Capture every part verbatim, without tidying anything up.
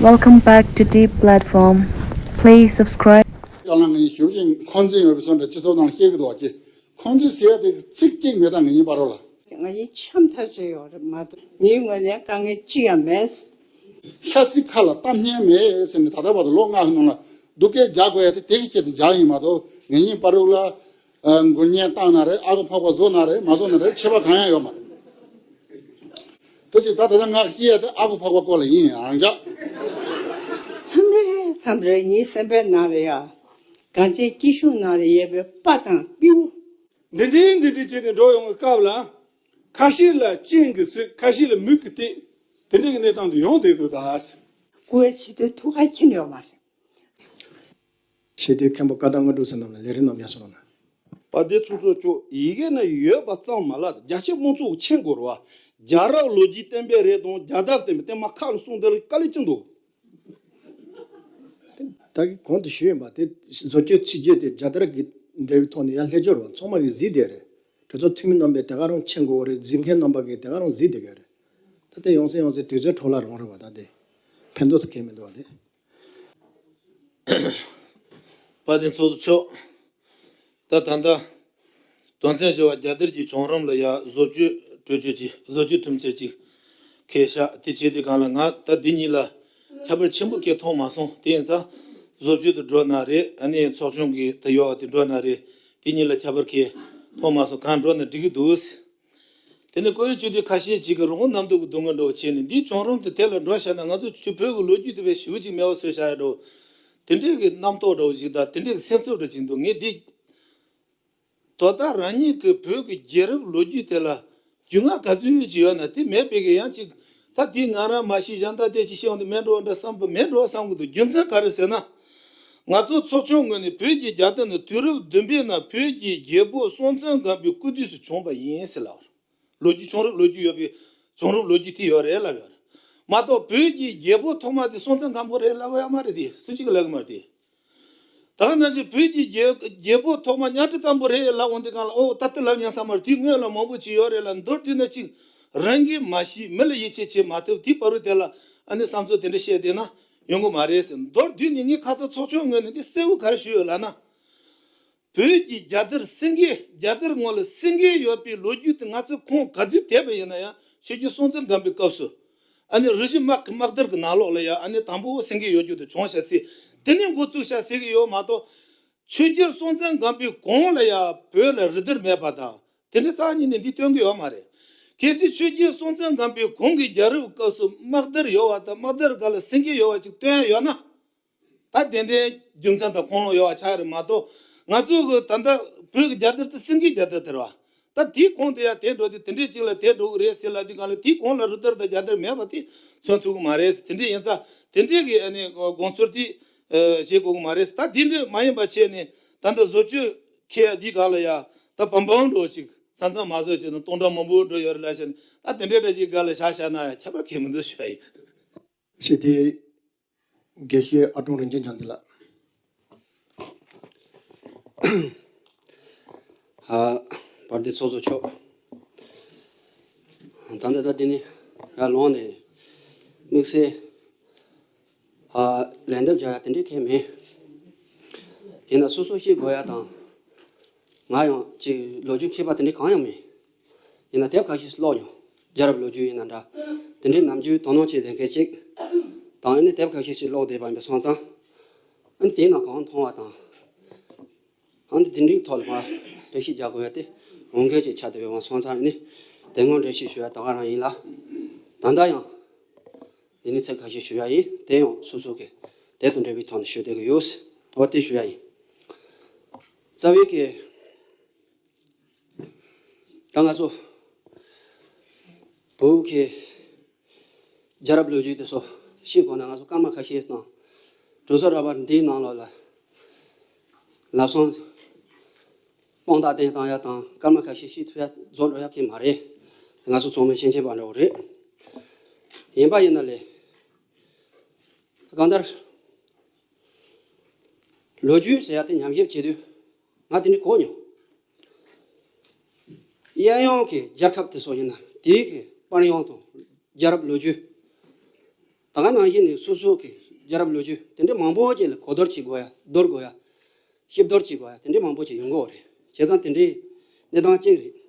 Welcome back to Deep Platform. Please subscribe. ཡང་ན་ངས་ཞུ་ཅིང་ཁོང་ཚོས་ཡོད་པའི་སོང་འདྲ་སྤྱི་ཚོགས་ནང་བཤད་གི་འདུག་བ་ཀྱི། ཁོང་ཚོས་ཟེར་ཡ་དེ་ཚིག་གཅིག་མེད་དང་ངེས་ཡིན་པ་རོ་ལ། ང་ཡི་འཆམ་ཐག་ཆོད་ཡོད་རེད་མ་གཏོགས་ངའི་ངོས་ནས་དཀའ་ངལ་ཅི་ཡང་མེད། ཤ་ཚིག་ཁ་ལ་གཏམ་སྙན་མེད་ཟེར་ནས་ད་ལྟ་བར་དུ་ལོ་ལྔ་གི་ནང་ལ་སྡུག་སྐད་རྒྱག་དགོས་ཡ་དེ་དེ་གི་ཆེད་དུ་རྒྱག་ཡིན་མ་གཏོགས་ངེས་ཡིན་པ་རོ་ལ། ཨ། མགུལ་བརྙན་བཏང་ན་རེད། ཨ་ཁུ་ཕག་པ་བཟོ་ན་རེད། མ་བཟོ་ན་རེད། ཁྱད་པར་གང་ཡང་ཡོད་མ་རེད། དེ་ཅིག་ད་ད་ལྟ་ང་བཤད་ཡ་དེ་ཨ་ཁུ་ཕག་པ་སྐོར་ལ་ཡིན། རང་འཇགས། མཚམས་རེ་མཚམས་རེ་ངའི་སེམས་པའི་ནང་ལ་ཡ། གངས་ཅན་སྐྱིད་གཤོངས་ནང་ལ་ཡོད་པའི་པ་དང་སྤྲེའུ། འདི་འདྲའི་འདི་འདྲའི་བྱས་ནས་འགྲོ་ཡོང་བའི་སྐབས་ལ། ཁ་ཤས་ལ་སྤྱན་གྱིས་གཟིགས། ཁ་ཤས་ལ་མིག་གིས་བལྟས། དེ་འདྲའི་གནས་སྟངས་དུ་ཡོང་བསྡད་འདུག་ད། སྐུ་འོས་ཆེ་བསྟོད་ཐུགས་ཁ་མཁྱེན་ཡོད་མ་རེད། ཞི་བདེའི་མཁན་པོ་བཀའ་དྲིན་དངོས་གྲུབ་ཟེར་རྣམས་ལ་ལས་རིམ་རྣམས་ཡར་སོང་ན། དཔལ་ལྡན་ཚོགས་གཙོ་མཆོག་ཡི་གེ་ན་ཡོད་པ་ཙམ་མ་ལ་རྒྱ་ཆེ་དམངས་གཙོ་མཁྱེན་དགོས་རེད་བ། རྒྱལ་རབས་ལོ་རྒྱུས་བསྟན་པའི་རེད་དང་རྒྱལ་དར་བསྟན་པའི་བསྟན་མ་ཁག་ལ་གསུངས་དེ་ལ་དཀའ་ལས་ཅི་འདུག་ད་གི་གོང་དུ་ཞུས་ཡིན་པ་དེ་བཟོ་བཅོས་ཚིག་བརྗོད་དེ་རྒྱལ་དར་གྱི་འབྲེལ་བའི་ཐོག་ནས་ཡར་སླེབས་རྒྱུ་རེད་བ། ཚང་མ་གིས་གཟིགས་བསྡད་རེད། གྲོས་ཚོགས་འཐུས་མི་རྣམ་པས་དེ་ག་རང་མཁྱེན་དགོས་པ་རེད། གཟིགས་མཁན་རྣམ་པ་གིས་དེ་ག་རང་གཟིགས་བསྡད་ཀྱི་རེད། ད་དེ་ཡོང་སེ་ཡོང་སེ་དུས་ཚོད་འཕྲོ་བརླག་རང་རེད་བ། ད་དེ་ཕན་ཐོགས་སུ་གང་མི་འདུག་བ་དེ། དཔལ་ལྡན་ཚོགས་གཙོ་མཆོག་ད་ད་ལྟ་དོན་ཚན་བཞི་པ་རྒྱལ་དར་གྱི་བྱུང་རིམ་ལ་ཡ་བཟོ་བཅོས་གྲོས་ཆོད་ཅིག་བཟོ་བཅོས་ཁྲིམས་ཆད་ཅིག་འཁེལ་ཤག་དེ་བྱས་དུས་སྒང་ལ་ང་ད་འདི་གཉིས་ལ་ཁྱད་པར་ཆེན་པོ་གང་མཐོང་མ་སོང་། དེ་ཡིན་ཙང་བཟོ་བཅོས་དེ་འགྲོ་ན་རེད། ཨ་ནི་ཚོགས་ཆུང་གི་ད་ཡོད་པ་དེ་འགྲོ་ན་རེད། དེ་གཉིས་ལ་ཁྱད་པར་གང་མཐོང་མ་སོང་། གང་འགྲོ་ན་འགྲིག་གི་འདུག་དེ་ནས་སྐུ་ཡོན་བཅུ་དུས་ཁ་ཤས་ཅིག་གིས་རོགས་རམ་གནང་འདུག་གི་སྡུག་བསྔལ་འདྲ་བོ་བྱས་ནས་འདིའི་བྱུང་རིམ་དེ་དེ་ལ་འགྲོ་བཞག་ན་ང་ཚོ་ཆུ་བོད་ཀྱི་ལོ་རྒྱུས་དེ་བས་ཞེ་པོ་ཅིག་མེད་པ་བཟོས་བཞག་ཡ་འདྲ་བོ། དེ་འདྲས་ཀྱི་རྣམ་རྟོག་འདྲ་བོ་ཞིག་དང་དེ་འདྲས་ཀྱི་སེམས་ཚོར་འདྲ་ཅིག་འདུག་ངས་འདི་དོ་བདག་རང་ཉིད་ཀྱི་བོད་ཀྱི་རྒྱལ་རབས་ལོ་རྒྱུས་དེ་ལ་རྒྱུས་མངའ་ག་ཚོད་ཅིག་ཡོད་ན། དེ་མེད་པའི་གི་ཡང་ཅིག་ད་དེ་ང་རང་མ་ཤེས། གཞན་དག་དེ་ཅིག་ཤེས་འོང་དེ་མེད་འགྲོ་འདྲ་བསམ་པ་མེད་འགྲོ་བསམ་གི་འདུག་རྒྱུ་མཚན་ག་རེ་ཟེར་ན། ང་ཚོ་ཚོགས་ཆུང་ངོས་ནས་བོད་ཀྱི་རྒྱལ་དར་ནི་དུས་རབས་བདུན་པའི་ནང་བོད་ཀྱི་རྒྱལ་པོ་སྲོང་བཙན་སྒམ་པོའི་སྐུ་དུས་སུ་བྱུང་བ་ཡིན་ཟེར་ལབ། ལོ་རྒྱུས་བྱུང་རབས་ལོ་རྒྱུས་ཡོད་པའི་བྱུང་རབས་ལོ་རྒྱུས་དེ་ཡོད་རེད་ལབ་ཡོད་རེད་མ་གཏོགས། བོད་ཀྱི་རྒྱལ་པོ་ཐོག་མ་དེ་སྲོང་བཙན་སྒམ་པོ་རེད་ལབ་ཡ་མ་རེད་དེ། སུ་གཅིག་གིས་ལབ་གི་མ་རེད་དེ། ད་ག་ནང་བཞིན་བོད་ཀྱི་རྒྱལ་རྒྱལ་པོ་ཐོག་མ་གཉའ་ཁྲི་བཙན་པོ་རེད་ལབ་འོང་དུས་སྒང་ལ། ཨོ་ད་ལྟ་ལབ་ཉན་ས་མ་རེད། དེའི་སྔོན་ལ་མང་པོ་ཅིག་ཡོད་རེད་ལབ། མདོར་བསྡུས་ན་གཅིག་རང་གིས་མ་ཤེས། མི་ལ་ཡིད་ཆེས་བྱེད་མ་ཐུབ། དེའི་བར་དུ་དེ་ལ་ཨ་ནི་བསམ་ཚུལ་དེ་འདྲ་བཤད་བསྡད་ན་ཡོང་གི་མ་རེད་ཟེར། མདོར་བསྡུས་ནས་ངས་ཁ་སང་ཚོགས་ཆུང་ངོས་ནས་འདི་གསལ་བོ་ག་རེ་ཞུས་ཡོད་ལབ་ན། བོད་ཀྱི་རྒྱལ་དར་སེང་གེ། རྒྱལ་དར་ངོ་ལ་སེང་གེ་ཡོད་པའི་ལོ་རྒྱུས་དེ་ང་ཚོས་ཁུངས་ག་ཚོད་བལྟས་པ་ཡིན་ན་ཡང་ཆོས་རྒྱལ་སྲོང་བཙན་སྒམ་པོའི་སྐབས་སུ་ཨ་ནི་རིགས་བཞི་དམག་གི་དམག་དར་གྱི་ནང་ལོགས་ལ་ཡང་ཨ་ནི་དང་པོ་སེང་གེ་ཡོད་རྒྱུ་དེ་བྱུང་ཤག་ཟེར། དེ་ནས་འགོ་བཙུགས་ཤག་ཟེར་གྱི་ཡོད་མ་གཏོགས། ཆོས་རྒྱལ་སྲོང་བཙན་སྒམ་པོའི་གོང་ལ་ཡང་བོད་ལ་རུ་དར་མེད་པ་དང་དེ་འདྲ་རྩ་བ་ཉིད་ནས་འདི་སྟོན་གྱི་ཡོད་མ་རེད། གལ་སྲིད་ཆོས་རྒྱལ་སྲོང་བཙན་སྒམ་པོའི་གོང་གི་རྒྱལ་རབས་སྐབས་སུ་དམག་དར་ཡོད་པ་དང་དམག་དར་སྒང་ལ་སེང་གེ་ཡོད་པ་ཅིག་སྟོན་ཡ་ཡོད་ན། ད་ཏན་ཏན་རྒྱུ་མཚན་དང་ཁུངས་ལུང་ཡོད་པ་ཆགས་རེད་མ་གཏོགས། ང་ཚོ་གི་ད་ལྟ་བོད་ཀྱི་རྒྱལ་དར་དེ་སེང་གེའི་རྒྱལ་དར་དེ་རེད་བ། ད་དེའི་གོང་དེ་ཡར་དེད་འགྲོ་དུས་དེ་འདྲའི་ཅིག་ལ་དེད་འགྲོ་གི་རེད་ཟེར་ལབ་དུས་སྒང་ལ། དེའི་གོང་ལ་རུ་དར་དང་རྒྱལ་དར་མེད་པ་དེ་མཚོན་ཐུབ་ཀྱི་མ་རེད་ཟེར། དེ་འདྲ་ཡིན་ཙང་དེ་འདྲའི་གི་ཨ་ནི་དགོངས་ཚུལ་དེ་ཨ་བཞེས་དགོས་ཀྱི་མ་རེད་ཟེར། ད་དེ་འདྲ་མ་ཡིན་པ་བྱས་ནས་ད་ལྟ་བཟོ་བཅོས་འཁེལ་ཡ་དེའི་སྒང་ལ་ཡ་ད་བམ་བམ་འགྲོ་ཅིག་ས་མཚམས་མ་བཟོས་ཅིག་ན་སྟོང་ཕྲག་མང་པོ་འགྲོ་ཡོད་རེད་ལབ་བྱས་ནས། ད་དེ་འདྲའི་འདྲ་ཅིག་སྒང་ལ་བཞག་བཞག་ན་ཡ་ཁྱད་པར་གང་མི་འདུག་ཞུ་ཡ་ཡིན། ཞེས་ཏེ། དགེ་བཤེས་ཨ་ཀྲུང་རིན་ཆེན་བྱང་རྩེ་ལགས། ཨ། དཔལ་ལྡན་ཚོགས་གཙོ་མཆོག་ད་ལྟ་ད་འདི་ནས་ཡར་ལངས་ནས་དམིགས་བསལ་ཨ་ལན་འདེབས་རྒྱག་ཡ་དེ་འདྲའི་གང་ཡང་མེད། ཡིན་ན་སོ་སོ་ཤེས་དགོས་ཡ་དང་། ང་ཡང་ཅིག་ལོ་རྒྱུས་མཁས་པ་དེ་འདྲའི་གང་ཡང་མེད། ཡིན་ན་དེབ་ཁ་ཤས་ཤིག་ཀློག་མྱོང་། རྒྱལ་རབས་ལོ་རྒྱུས་ཡིན་ན་འདྲ། དེ་འདྲའི་ནམ་རྒྱུན་དོ་སྣང་བྱས་བསྡད་མཁན་ཅིག་དང་། ཨ་ནི་དེབ་ཁ་ཤས་ཤིག་ཀློག་བསྡད་པ་ཡིན་པ་སོང་ཙང་། ཨ་ནི་དེའི་ནང་གང་མཐོང་བ་དང་། ཨ་ནི་དེ་འདྲའི་ཐོག་ལ་མར་འགྲེལ་བཤད་རྒྱག་དགོས་ཡ་དེ་འོས་འགན་ཅིག་ཆགས་བསྡད་པ་སོང་ཙང་། ཨ་ནི་དེ་སྔོན་འགྲེལ་བཤད་ཞུ་ཡ་ད་ག་རང་ཡིན་ལ། ད་ལྟ་ཡང་འདི་ནས་ཚིག་ཁ་ཤས་ཞུ་ཡ་ཡིན། དེ་ཡང་སོ་སོ་གི་དེབ་དང་འབྲེལ་བའི་ཐོག་ནས་ཞུ་བསྡད་ཀྱི་ཡོད། འོ་དེ་ཞུ་ཡ་ཡིན། རྩ་བའི་གི་ད་ང་ཚོ་བོད་ཀྱི་རྒྱལ་རབས་ལོ་རྒྱུས་དེ་ཚོ་ཤེས་དགོས་ན། ང་ཚོ་སྐར་མ་ཁ་ཤས་དང་གྲོས་ཚོགས་ར་བ་འདིའི་ནང་ལོགས་ལ་ལབ་སོང་དཔང་རྟགས་བསྟན་བཏང་ཡ་དང་སྐར་མ་ཁ་ཤས་ཤེས་ཐུབ་ཡ་རྫོགས་འགྲོ་ཡ་གི་མ་རེད། ང་ཚོ་ཚང་མ་ཤེས་མཁན་པ་འདྲ་བོ་རེད། ཡིན་པ་ཡིན་ན་ལས། གང་ལྟར། ལོ་རྒྱུས་ཟེར་ཡ་དེ་ཉམས་ཞིབ་བྱེད་དུས། ང་དེ་འདྲ་གོ་མྱོང་། གཡས་གཡོན་གྱི་རྒྱལ་ཁབ་དེ་ཚོ་ཡིན་ན་དེའི་གི་དཔལ་ཡོན་དང་རྒྱལ་རབས་ལོ་རྒྱུས། ད་ག་ནང་བཞིན་ནས་སོ་སོ་གི་རྒྱལ་རབས་ལོ་རྒྱུས་དེ་འདྲའི་མང་པོ་ཅིག་ལ་གོ་བསྡུར་བྱེད་དགོས་ཡ། བསྡུར་དགོས་ཡ། ཞིབ་བསྡུར་བྱེད་དགོས་ཡ་དེ་འདྲའི་མང་པོ་ཅིག་ཡོང་གི་ཡོད་རེད། བྱས་ཙང་དེ་འདྲའི་གནས་སྟངས་གཅིག་རེད།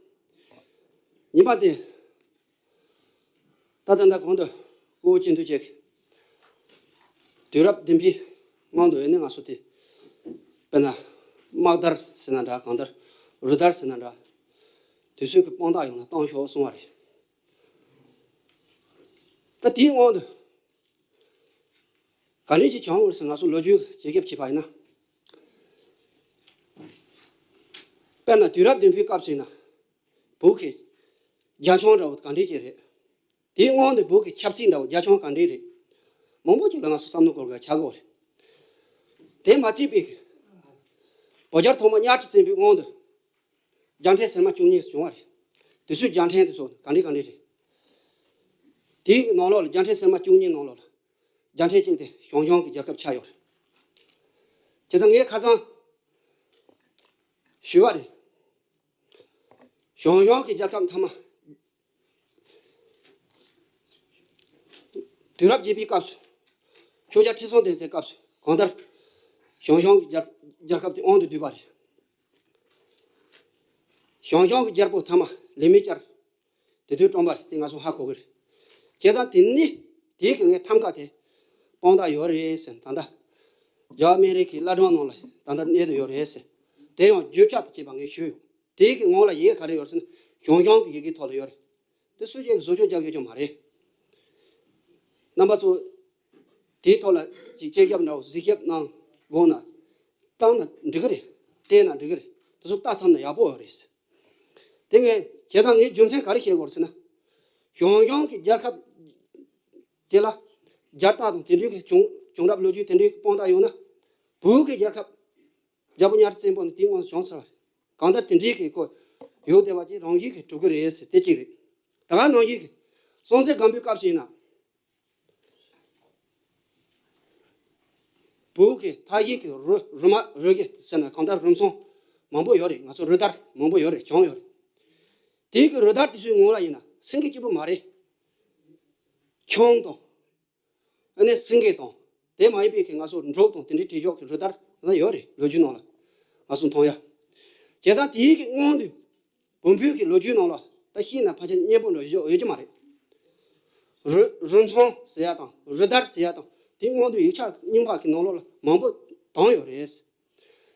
གཉིས་པ་དེ། ད་ལྟ་ད་གོང་དུ་སྐུ་ངོ་སྤྱི་འཐུས་ཀྱིས་དུས་རབས་བདུན་པའི་སྔོན་དུ་ཡིན་ན་ང་ཚོ་དེ། དཔེར་ན། དམག་དར་ཟེར་ན་འདྲ། གང་ལྟར་རུ་དར་ཟེར་ན་འདྲ། དུས་ཚོད་ཀྱི་དཔང་རྟགས་ཡོང་ན་བཏང་ཤོག་གསུང་བ་རེད། ད་དེའི་སྔོན་དུ་ག་འདྲས་ཅིག་བྱུང་ཡོད་ཟེར་ང་ཚོ་ལོ་རྒྱུས་རྒྱས་ཁྱབ་བྱས་པ་ཡིན་ན། དཔེར་ན་དུས་རབས་བདུན་པའི་སྐབས་སུ་ཡིན་ན། བོད་ཀྱི་རྒྱ་ཁྱོན་འདྲ་བོ་ག་འདྲས་ཅིག་རེད། དེའི་སྔོན་དུ་བོད་ཀྱི་ཆབ་སྲིད་འདྲ་བོ་རྒྱ་ཁྱོན་ག་འདྲས་རེད། མང་པོ་ཅིག་ལ་ང་ཚོ་བསམ་བློ་འཁོར་དགོས་ཆགས་ཀྱི་ཡོད་རེད། དེ་མ་ཚད་པའི་བོད་རྒྱལ་ཐོག་མ་གཉའ་ཁྲི་བཙན་པོའི་སྔོན་དུ་རྒྱལ་ཕྲན་སེར་མ་བཅུ་གཉིས་བྱུང་བ་རེད། དེ་ཚོའི་རྒྱལ་ཕྲན་དེ་ཚོ་ག་འདྲས་ག་འདྲས་རེད། དེའི་ནང་ལོགས་ལ་རྒྱལ་ཕྲན་སེར་མ་བཅུ་གཉིས་ནང་ལོགས་ལ་རྒྱལ་ཕྲན་གཅིག་དེ་ཞང་ཞུང་གི་རྒྱལ་ཁབ་ཆགས་ཡོད་རེད། བྱས་ཙང་ངས་ཁ་སང་ཞུས་པ་རེད། ཞང་ཞུང་གི་རྒྱལ་ཁབ་མཐའ་མ། དུས་རབས་བརྒྱད་པའི་སྐབས་སུ། ཆོས་རྒྱལ་ཁྲི་སྲོང་ལྡེ་བཙན་སྐབས་སུ་གང་ལྟར། ཞང་ཞུང་གི་རྒྱལ་རྒྱལ་ཁབ་དེ་དབང་དུ་བསྡུས་པ་རེད། ཞང་ཞུང་གི་རྒྱལ་པོ་མཐའ་མ་ལི་མི་སྐྱར། དེ་དུས་བཀྲོངས་པ་རེད། དེ་ང་ཚོ་ཧ་གོ་གི་རེད། བྱས་ཙང་དེ་ནི། དེའི་གི་ངའི་ཐམ་ཀ་དེ་དཔང་རྟགས་ཡོད་རེད་ཟེར། ད་ལྟ་རྒྱ་སྨན་རི་གི་བླ་བྲང་ནང་ལ་ད་ལྟ་གནས་དུ་ཡོད་རེད་ཟེར། དེ་ཡང་བརྗོད་བྱ་དང་བཅས་པ་ངས་ཞུས་ཡོད། དེའི་གི་ངོ་ལ་ཡིག་ག་རེ་ཡོད་ཟེར་ན། ཞང་ཞུང་གི་ཡི་གེའི་ཐོག་ལ་ཡོད་རེད། དེ་སུ་གཅིག་གིས་བཟོ་བཅོས་རྒྱག་རྒྱུ་ཅང་མ་རེད། རྣམ་པ་ཚོ། དེའི་ཐོག་ལ་ཅིག་དཔྱད་ཞིབ་འདྲ་བོ་གཟིགས་ཞིབ་གནང་དགོས་ན། བཏང་ན་འགྲིག་གི་རེད། བལྟས་ན་འགྲིག་གི་རེད། དེ་ཚོ་ལྟ་ཐུབ་ན་ཡག་པོ་ཡོད་རེད། དེ་ངས་བྱས་ཙང་ངས་རྒྱུ་མཚན་ག་རེ་བཤད་དགོས་རེད་ཟེར་ན། ཞང་ཞུང་གི་རྒྱལ་ཁབ་དེ་ལ་རྒྱལ་རྟགས་དང་དེ་འདྲའི་གི་བྱུང་བྱུང་རབས་ལོ་རྒྱུས་དེ་འདྲའི་གི་དཔང་རྟགས་ཡོད་ན། བོད་ཀྱི་རྒྱལ་ཁབ་རྒྱལ་པོ་གཉའ་ཁྲི་བཙན་པོ་ནི་དེའི་སྔོན་བྱུང་ཚར་བ་རེད། གང་ལྟར་དེ་འདྲའི་གི་ཁོ་ཡོད་བསྡད་པ་ཅིག་རང་བཞིན་གྱིས་གྲུབ་ཀྱི་རེད་ཟེར་དེ་གཅིག་རེད། ད་ག་ནང་བཞིན་གྱི་སྲོང་བཙན་སྒམ་པོའི་སྐབས་སུ་ཡིན་ན། བོད་ཀྱི་མཐའ་བཞི་གི་རུ་རུ་དམག་རུ་རྒྱུད་ཟེར་ན་གང་ལྟར་རུ་མཚོན་མང་པོ་ཡོད་རེད། ང་ཚོ་རུ་དར་མང་པོ་ཡོད་རེད། བྱུང་ཡོད་རེད། དེའི་གི་རུ་དར་དེ་ཚོའི་ངོ་ལ་ཡིན་ན་སེང་གེ་གཅིག་པུ་མ་རེད། ཁྱུང་དང་། ཨ་ནི་སེང་གེ་དང་། དེ་མ་ཡིན་པའི་གི་ང་ཚོ་འབྲུག་དང་དེ་འདྲའི་བྲིས་ཆོག་གི་རུ་དར་ལ་ཡོད་རེད། ལོ་རྒྱུས་ནང་ལ་ང་ཚོ་མཐོང་ཡ། བྱས་ཙང་དེའི་གི་སྔོན་དུ་བོན་པོའི་གི་ལོ་རྒྱུས་ནང་ལ་ད་ཤེས་ན་ཕལ་ཆེར་སྙན་པོ་འདྲ་ཡོད་ཡོད་ཀྱི་མ་རེད། རུ་རུ་མཚོན་ཟེར་ཡ་དང་རུ་དར་ཟེར་ཡ་དང་དེའི་སྔོན་དུ་ཡིག་ཆ་རྙིང་པ་གི་ནང་ལོགས་ལ་མང་པོ་དང་ཡོད་རེད། བྱས་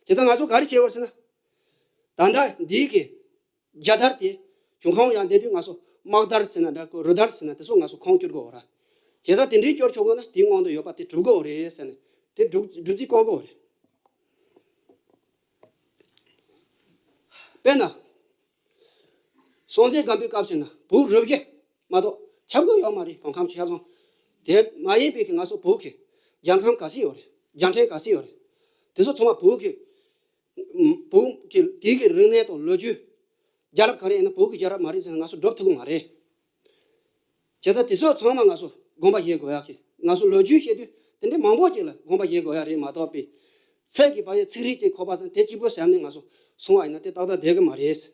ཙང་ང་ཚོ་ག་རེ་བྱེད་དགོས་ཟེར་ན། ད་ལྟ་འདིའི་གི་རྒྱལ་དར་དེ་བྱུང་ཁུངས་ཡང་འདི་དུས་ང་ཚོ་དམག་དར་ཟེར་ན་འདྲ། ཁོ་རུ་དར་ཟེར་ན་དེ་ཚོ་ང་ཚོ་ཁུངས་བསྐྱུར་དགོས་ར། བྱས་ཙང་དེ་འདྲའི་སྐྱོར་ཆོག་དགོས་ན་དེའི་སྔོན་དུ་ཡོད་པ་དེ་གྲུབ་དགོས་རེད་ཟེར་ནས་དེ་སྒྲུབ་སྒྲུབ་རྩིས་བཀོད་དགོས་རེད། དཔེར་ན། སྲོང་བཙན་སྒམ་པོའི་སྐབས་སུ་ན་བོད་རུ་བཞི་མ་གཏོགས་ཁྱབ་དགོས་ཡོད་མ་རེད། བོད་ཁམས་ཆ་ཚང་། དེ་མ་ཡིན་པའི་གི་ང་ཚོ་བོད་ཀྱི་རྒྱལ་ཁམས་ག་ཚོད་ཡོད་རེད། རྒྱལ་ཕྲན་ག་ཚོད་ཡོད་རེད། དེ་ཚོ་ཚང་མ་བོད་ཀྱི་བོད་ཀྱི་དེའི་གི་རིག་གནས་དང་ལོ་རྒྱུས། རྒྱལ་རབས་ག་རེ་ཡིན་ན་བོད་ཀྱི་རྒྱལ་རབས་མ་རེད་ཟེར་ན་ང་ཚོ་སྒྲུབ་ཐུབ་ཀྱི་མ་རེད། བྱས་ཙང་དེ་ཚོ་ཚང་མ་ང་ཚོ་དགོངས་པ་བཞེས་དགོས་ཡག་གི། ང་ཚོ་ལོ་རྒྱུས་བཤད་དུས་དེ་འདྲའི་མང་པོ་ཅིག་ལ་དགོངས་པ་བཞེས་དགོས་ཡག་རེད་མ་གཏོགས་པའི། ཚད་ཀྱི་བག་ཡོད་ཚིག་རིས་ཀྱི་ཁོ་པ་ཚང་དེ་གཅིག་པོ་ཟེར་ནས་ང་ཚོ་སོང་བ་ཡིན་ན་དེ་ཏག་ཏག་བསྡད་ཀྱི་མ་རེད།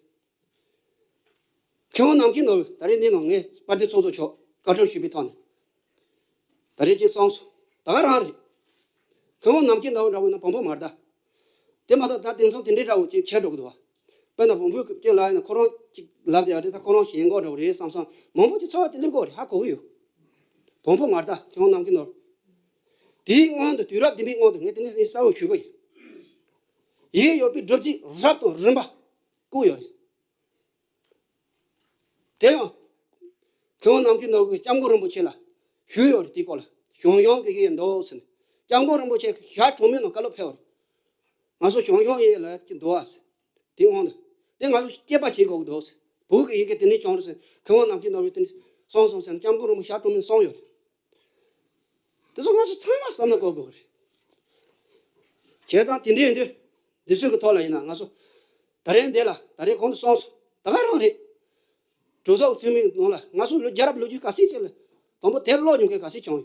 མཁས་དབང་ནམ་མཁའི་ནོར་བུ་ད་རེས་འདི་ནང་ངས་པར་དེ་ཚོགས་གཙོ་མཆོག་བཀའ་འཁྲོལ་ཞུས་པའི་ཐོག་ནས། ད་རེས་ཅིག་སོང་སོང་། ད་ག་རང་རེད། མཁས་དབང་ནམ་མཁའི་ནོར་བུ་འདྲ་བོ་ན་བོན་པོ་མ་རེད་ད། དེ་མ་གཏོགས་ད་དེང་སང་དེ་འདྲའི་འདྲ་བོ་ཅིག་ཁྱེར་འགྲོ་གི་འདུག་བ། དཔེར་ན་བོན་པོའི་སྐད་ལ་ཡིན་ན་ཁོ་རང་ཅིག་ལབ་དེ་ཡ་རེད། ད་ཁོ་རང་ཞེན་ཁོག་འདྲ་བོ་རེད་བསམ་བསམ་མང་པོ་ཅིག་ཚོར་བ་དེ་སླེབས་གི་རེད། ཧ་གོ་གི་ཡོད། བོན་པོ་མ་རེད་ད་མཁས་དབང་ནམ་མཁའི་ནོར་བུ། དེའི་སྔོན་དུ་དུས་རབས་བདུན་པའི་སྔོན་དུ་ངས་དེ་ནས་གསལ་བོ་ཞུ་གི་ཡིན། ཡིད་ཡོད་པའི་སྒྲུབ་བྱེད་རབ་དང་རིམ་པ་བཀོད་ཡོད་རེད། དེ་ཡང་། མཁས་དབང་ནམ་མཁའི་ནོར་བུས་སྐྱབས་མགོན་རིན་པོ་ཆེ་ལ་ཞུས་ཡོད་རེད། དེའི་སྐོར་ལ་ཞང་ཞུང་གི་ཡིན་འདུག་ཟེར་ནས། སྐྱབས་མགོན་རིན་པོ་ཆེ་ཞལ་དྲང་མོའི་ནང་བཀའ་སློབ་ཕེབས་པ་རེད། ང་ཚོ་ཞང་ཞུང་ཡིན་ལབ་ཀྱི་འདུག་ཨ་ཟེར། དེའི་དབང་དུ། དེ་ང་ཚོ་སྐྱེས་པ་བྱེད་དགོས་ཀྱི་འདུག་ཟེར། བོད་ཀྱི་ཡི་གེ་དེ་ནས་བྱུང་རེད་ཟེར། མཁས་དབང་ནམ་མཁའི་ནོར་བུས་དེ་ནས་གསུངས་སོང་ཟེར་ནས་སྐྱབས་མགོན་རིན་པོ་ཆེ་ཞལ་དྲང་མོའི་ནང་གསུངས་ཡོད་རེད། དེ་ཚོ་ང་ཚོ་ཚང་མ་བསམ་བློ་འཁོར་དགོས་རེད། བྱས་ཙང་དེ་འདྲ་ཡིན་དུས། འདི་ཚོའི་གི་ཐོག་ལ་ཡིན་ན་ང་ཚོ། ད་རེས་འདི་ལ་ད་རེས་གོང་དུ་སོང་སོང་། ད་ག་རང་རེད། གྲོས་ཚོགས་འཐུས་མིའི་ནང་ལ་ང་ཚོ་ལོ་རྒྱལ་རབས་ལོ་རྒྱུས་ག་ཚོད་ཅིག་ལ། དང་པོ་དེབ་ཀློག་མྱོང་མཁན་ག་ཚོད་བྱུང་ཡོད།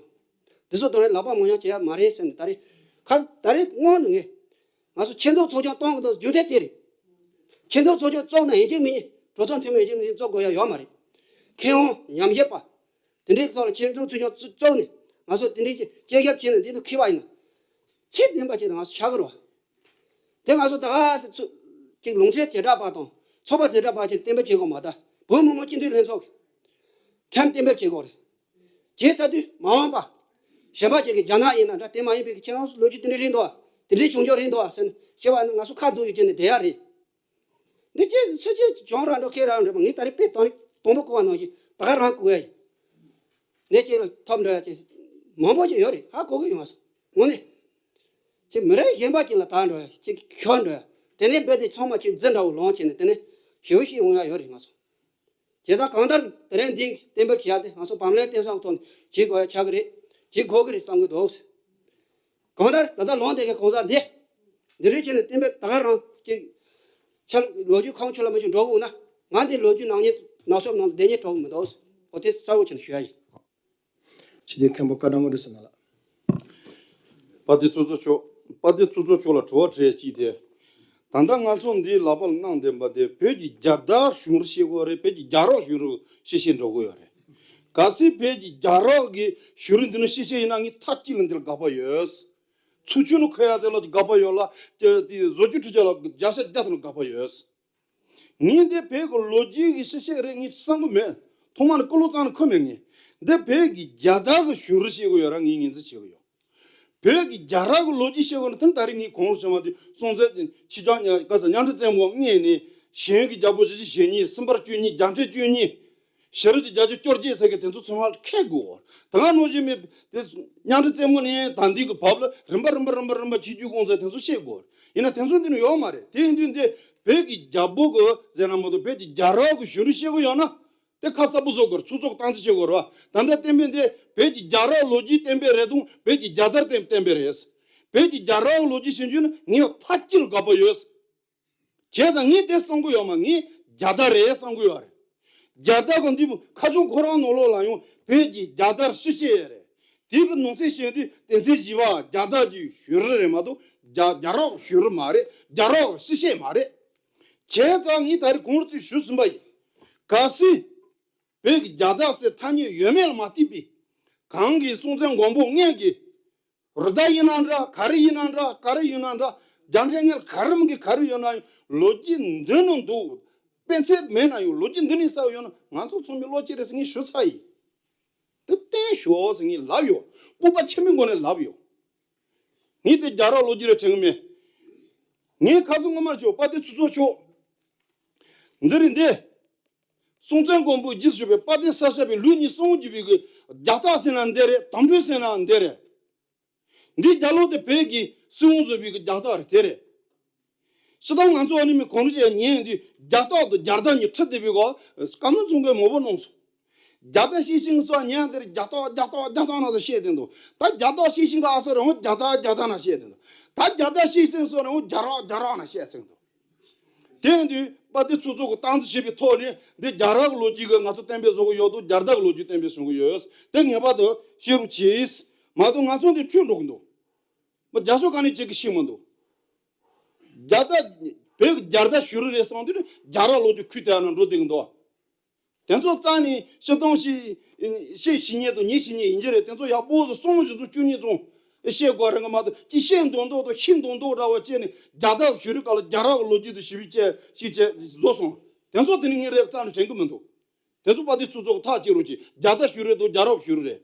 འདི་ཚོ་དང་རེས་ལག་པ་མང་ཉུང་བྱེད་ཡ་མ་རེད་ཟེར་ནས་ད་རེས། ཁ་ད་རེས་སྔོན་དུ་ངས། ང་ཚོ་ཆེད་འཛུགས་ཚོགས་ཆུང་གཏོང་གི་འདུག་རྒྱུ་མཚན་དེ་རེད། ཆེད་འཛུགས་ཚོགས་ཆུང་བཙུགས་ན་ཡིན་གཅིག་མིན་གཉིས་གྲོས་ཚོགས་འཐུས་མི་ཡིན་གཅིག་མིན་གཉིས་བཙུགས་དགོས་ཡ་ཡོད་མ་རེད། མཁས་དབང་ཉམས་ཞིབ་པ། དེ་འདྲའི་ཐོག་ལ་ཆེད་འཛུགས་ཚོགས་ཆུང་བཙུགས་ནས། ང་ཚོ་དེ་འདྲའི་ཅིག་དཔྱད་ཞིབ་བྱས་ནས་འདི་ལ་འཁྱེར་བ་ཡིན་ན། ཚད་ལྡན་པ་ཅིག་ང་ཚོ་ཆགས་ཀྱི་རེད་བ། དེ་ང་ཚོ་ད་ག་སེ་ཚུ་ཅིག་ལུང་ཚན་དེ་འདྲ་པ་དང་ཚོགས་པ་དེ་འདྲ་པ་ཅིག་གཏན་འབེབས་བྱེད་དགོས་མ་ད། བོད་མི་མང་སྤྱི་འཐུས་ལྷན་ཚོགས་ཀྱིས་ཁྲིམས་གཏན་འབེབས་བྱེད་དགོས་རེད། བྱས་ཚར་དུས་མ་འོངས་པ་གཞན་པ་ཅིག་གིས་རྒྱ་ནག་ཡིན་ན་འདྲ། དེ་མ་ཡིན་པའི་ཁྱེད་རང་ཚོ་ལོ་རྒྱུས་དེ་འདྲ་རེད་འདུག་བ། དེ་འདྲའི་བྱུང་ཆོག་རེད་འདུག་བ་ཟེར་ནས་བྱས་པ་ནི་ང་ཚོ་ཁ་རྫོགས་ཡོད་ཀྱི་ནི་བསྡད་ཡ་རེད། འདི་ཅི་སུ་ཅི་བྱུང་ར་འགྲོ་ཁེ་ར་འགྲོ་ངས་ད་རེས་དཔེ་དང་དང་པོ་བཀོད་པ་ནང་བཞིན་ད་ག་རང་བཀོད་ཡ་ཡིན། ནས་ཅིག་ལ་ཐོབ་འགྲོ་ཡ་ཅིག་མང་པོ་ཅིག་ཡོད་རེད། ཧ་གོ་གི་ཡོང་བ་སོང་དངོས་གནས། ཅིག་མི་རིགས་གཞན་པ་ཅིག་ལ་ད་འགྲོ་ཡ་ཅིག་ཁྱོད་འགྲོ་ཡ། དེ་ནས་རྦད་དེ་ཚང་མ་ཅིག་རྫི་འདྲ་བོ་ལོང་བྱས་ནས་དེ་ནས་ཞེ་པོ་ཞིག་འོང་ཡ་ཡོད་རེད་ང་ཚོ། བྱས་ཙང་གང་ལྟར་དེ་རིང་འདི་གཏན་འབེབས་བྱས་ཏེ་ང་ཚོ་བམ་ལན་བསྟན་ས་ཐོག་ནས་བྱེད་དགོས་ཡ་ཆགས་ཀྱི་རེད། བྱེད་དགོས་ཀྱི་རེད་བསམ་གྱི་འདུག་གང་ལྟར་ད་ལྟ་ལོང་བསྡད་མཁན་གོང་ས་འདི་འདི་རེད་བྱས་ནས་གཏན་འབེབས་ད་ག་རང་ཅིག་ཆ་ལོ་རྒྱུས་ཁོང་ཆུ་ལ་མ་ཆུ་འགྲོ་གི་འོང་ན། ང་འདི་ལོ་རྒྱུས་ནང་ཉིད་ནག་སོབ་ནང་ལ་བསྡད་ཉེན་འགྲོ་གི་མི་འདུག་འོ་དེ་གསལ་བོ་བྱས་ནས་ཞུ་ཡ་ཡིན། ཕྱི་དྲིལ་མཁན་པོ་བཀའ་དྲིན་དངོས་གྲུབ་ཟེར་ན་ལགས། དཔལ་ལྡན་ཚོགས་གཙོ་མཆོག་དཔལ་ལྡན་ཚོགས་གཙོ་མཆོག་ལ་དྲི་བ་དྲི་ཡ་གཅིག་དེ། ད་ལྟ་ང་ཚོ་འདིའི་ལག་པ་ལ་གནང་བསྡད་པ་དེ་བོད་ཀྱི་རྒྱལ་དར་གཞུང་རུ་བཤད་དགོས་རེད། བོད་ཀྱི་རྒྱལ་རབས་གཞུང་རུ་བཤད་བཤད་འགྲོ་དགོས་ཡོད་རེད། གལ་སྲིད་བོད་ཀྱི་རྒྱལ་རབས་ཀྱི་གཞུང་རུ་འདི་ནས་བཤད་བཤད་ཡིན་ན་ངས་མཐའ་དཀྱིལ་ལ་འདི་ལ་དགག་པ་ཡོད། ཚུར་ཕྱོགས་ནས་འཁོད་ཡ་དེ་ལ་དགག་པ་ཡོད་ལ། དེ་དེ་བཟོ་བཅོས་ཁྲི་ཆ་ལ་བརྒྱ་ཆ་བརྒྱ་དེ་ལ་དགག་པ་ཡོད། ངས་འདི་བོད་ཀྱི་ལོ་རྒྱུས་ཀྱི་བཤད་བཤད་རེད་ངས་བསམ་གི་མེད། ཐོག་མ་ནས་ཀུན་སློང་རྩ་ནས་འཁོར་མེད་ངས། འདི་བོད་ཀྱི་རྒྱལ་དར་གྱི་གཞུང་རུ་བཤད་གི་ཡོད་ར་ངས་ངོས་འཛིན་བྱེད་གི་ཡོད། བོད་ཀྱི་རྒྱལ་རབས་ཀྱི་ལོ་རྒྱུས་བཤད་གི་ན་དེ་ད་རེས་ངས་གོང་བྱུང་བ་དེ་སྲོང་བཙན་ཆིག་སྟོང་ཉ་ག་ས་གཉའ་ཁྲི་བཙན་པོ་མངགས་ནས་གཞན་གྱི་རྒྱལ་པོ་བཞི་བཅུ་ཞེ་གཉིས་སུམ་པར་བཅུ་གཉིས་རྒྱ་ཁྲི་བཅུ་གཉིས། ཤེས་རབ་ཀྱི་རྒྱ་ཆེ་བཅོ་བརྒྱད་ཟེར་གི་དེ་ཚོ་ཚང་མ་ཁེལ་དགོས། ད་ག་ནང་བཞིན་མེད་དེ་གཉའ་ཁྲི་བཙན་པོ་ནས་ད་འདི་གི་བབ་ལ་རིམ་པ་རིམ་པ་རིམ་པ་རིམ་པ་ཆིག་བརྒྱུད་གོང་ས་དེ་ཚོ་བཤད་དགོས། ཡིན་ན་དེ་ཚོ་འདི་ནི་ཡོད་མ་རེད། དེ་ཡིན་དུས་འདི་བོད་ཀྱི་རྒྱལ་པོ་གི་ཟེར་ན་མ་གཏོགས་བོད་ཀྱི་རྒྱལ་རབས་ཀྱི་གཞུང་རུ་བཤད་དགོས་ཡོད་ན་དེ་ཁ་གསལ་པོ་བཟོ་དགོས་རེད། ཚོགས་གཙོ་གི་སྟངས་འཛིན་བྱེད་དགོས་རེད་བ། ད་ལྟ་བསྟན་པའི་འདི་བོད་ཀྱི་རྒྱལ་རབས་ལོ་རྒྱུས་བསྟན་པའི་རེད་དང་བོད་ཀྱི་རྒྱལ་དར་བསྟན་བསྟན་པའི་རེད། བོད་ཀྱི་རྒྱལ་རབས་ལོ་རྒྱུས་བྱེད་རྒྱུ་ནི་ངས་མཐའ་དཀྱིལ་དགག་པ་ཡོད། བྱས་ཙང་ངས་དེ་བསམ་གི་ཡོད་མ་ངས་རྒྱལ་དར་རེད་བསམ་གི་ཡོད་རེད། རྒྱལ་དར་གི་འདི་ཁ་ཆུང་ཁོ་རང་ནང་ལོགས་ལ་ཡང་བོད་ཀྱི་རྒྱལ་དར་ཕྱི་བཤད་ཡོད་རེད། དེ་གི་ནང་གསེས་བཤད་དུས་དོན་ཚན་བཞི་པ་རྒྱལ་དར་གྱི་གཞུང་རུ་རེད་མ་གཏོགས་རྒྱ་རྒྱལ་རབས་གཞུང་རུ་མ་རེད། རྒྱལ་རབས་ཕྱི་བཤད་མ་རེད། བྱས་ཙང་ངས་ད་རེས་གོང་རུ་ཚུལ་ཞུ་ཟིན་པ་ཡིན། གལ་སྲིད་བོད་ཀྱི་རྒྱལ་དར་ཟེར་ཐ་སྙད་ཡོད་མེད་ལ་མ་ལྟོས་པའི་གང་གིས་སྲོང་བཙན་སྒམ་པོ་སྔོན་གྱི་རུ་དར་ཡིན་ན་འདྲ། ག་རེ་ཡིན་ན་འདྲ། ག་རེ་ཡིན་ན་འདྲ། རྒྱལ་ཕྲན་ངན་ག་རེ་མིན་གི་ག་རེ་ཡོད་ན་ཡང་ལོ་རྒྱུས་འདི་ནང་འདུག་དཔེ་མཚོན་མེད་ན་ཡང་ལོ་རྒྱུས་འདི་ནས་གསལ་ཡོད་ན་ང་ཚོ་ཚང་མས་བློ་སྐྱེད་རེད་ཟེར་ངས་ཞུ་ཚར་ཡིན། དེ་བསྟན་ཞོག་ཟེར་ངས་ལབ་ཡོད། སྤོབས་པ་ཆེན་པོའི་སྒོ་ནས་ལབ་ཡོད། ངས་དེ་རྒྱལ་རབས་ལོ་རྒྱུས་རེད་དྲན་གི་མེད། ངས་ཁ་སང་སྔོན་མར་ཞུ་དཔལ་ལྡན་ཚོགས་གཙོ་མཆོག་འདི་རེད་འདི། སྲོང་བཙན་སྒམ་པོའི་རྗེས་སུ་བྱུང་བའི་དཔལ་ལྡན་ས་སྐྱ་པའི་ལུགས་གཉིས་གསུམ་བརྒྱུད་པའི་གི་རྒྱལ་རྟགས་ཟེར་ན་འདི་རེད། དམ་ཕྲུག་ཟེར་ན་འདི་རེད། འདི་རྒྱལ་ལོ་དེ་བོད་ཀྱི་སྲིད་དབང་བཟུང་བའི་གི་རྒྱལ་རྟགས་རེད་དེ་རེད། སྤྱིར་བཏང་ང་ཚོ་ཨ་ནི་མི་གོང་རིམ་ཅན་ཉན་དུས་རྒྱལ་རྟགས་དང་རྒྱལ་དར་གཉིས་ཁྲིད་བསྡད་པའི་སྐོར་བཀའ་མོལ་ཚོང་གིས་མང་པོ་གནང་སོང་། རྒྱལ་དར་ཤེས་ཤིང་སོགས་ཉན་དེར་རྒྱལ་རྟགས་རྒྱལ་རྟགས་རྒྱལ་རྟགས་ན་ཟེར་བཤད་དེ་འདུག་ད་རྒྱལ་རྟགས་ཤེས་ཤིང་གི་ཨ་སོ་རེད་འོ་རྒྱལ་དར་རྒྱལ་དར་ན་བཤད་དེ་འདུག་ད་རྒྱལ་དར་ཤེས་ཤིང་སོགས་རེད་འོ་རྒྱལ་རག་རྒྱལ་རག་ན་བཤད་ཟེར་འདུག་དེ་ཡིན་དུས་དཔལ་ལྡན་ཚོགས་གཙོ་གི་སྟངས་འཛིན་བྱེད་པའི་ཐོག་ནས་འདི་རྒྱལ་རབས་ཀྱི་ལོ་རྒྱུས་ཀྱི་ང་ཚོ་གཏན་འབེབས་བཟོ་གི་ཡོད་དོ། རྒྱལ་དར་གྱི་ལོ་རྒྱུས་གཏན་འབེབས་བཟོ་གི་ཡོད། དེ་ངེས་པར་དུ་ཤེས་རོགས་གྱིས། མ་གཏོགས་ང་ཚོ་འདི་འཁྲུལ་འགྲོ་གི་འདུག་མ་རྒྱ་ཤོག་གང་ནས་བྱེད་ཀྱི་ཤེས་མི་འདུག་རྒྱལ་དར་བོད་ཀྱི་རྒྱལ་དར་ཞུ་རུ་རེད་སོང་དུས་རྒྱལ་རབས་ལོ་རྒྱུས་ཁུལ་དེ་ནང་འགྲོ་བསྡད་ཀྱི་འདུག་དེ་ཚོ་རྩ་ནས་སྤྱིར་བཏང་ཤེས་ཤེས་ཤེས་ཉེས་དང་ཉེས་ཤེས་ཉེས་ཡིན་གྱི་རེད། དེ་ཚོ་ཡག་པོ་བཟོ་སོང་བཞི་བཟོ་བཅུ་གཉིས་བཟོ་ཤེས་དགོས་རེད་ང་མ་གཏོགས་ཅི་ཤེས་མདོག་མདོག་དང་ཤེས་མདོག་མདོག་འདྲ་བ་བྱས་ནས་རྒྱལ་དར་ཞུ་རུ་ག་ལ་རྒྱལ་རབས་ཀྱི་ལོ་རྒྱུས་དང་ཞིབ་ཕྲ་བྱས་ཤིག་བྱས་བཟོ་སོང་། དེ་ཚོ་དེ་ནི་ངས་རེད་རྩ་ནས་དྲན་གི་མི་འདུག་དེ་ཚོ་དཔལ་ལྡན་ཚོགས་གཙོ་གི་ཐག་བཅད་རོགས་གྱིས། རྒྱལ་དར་ཞུ་རུ་རེད་དང་རྒྱལ་རབས་ཞུ་རུ་རེད།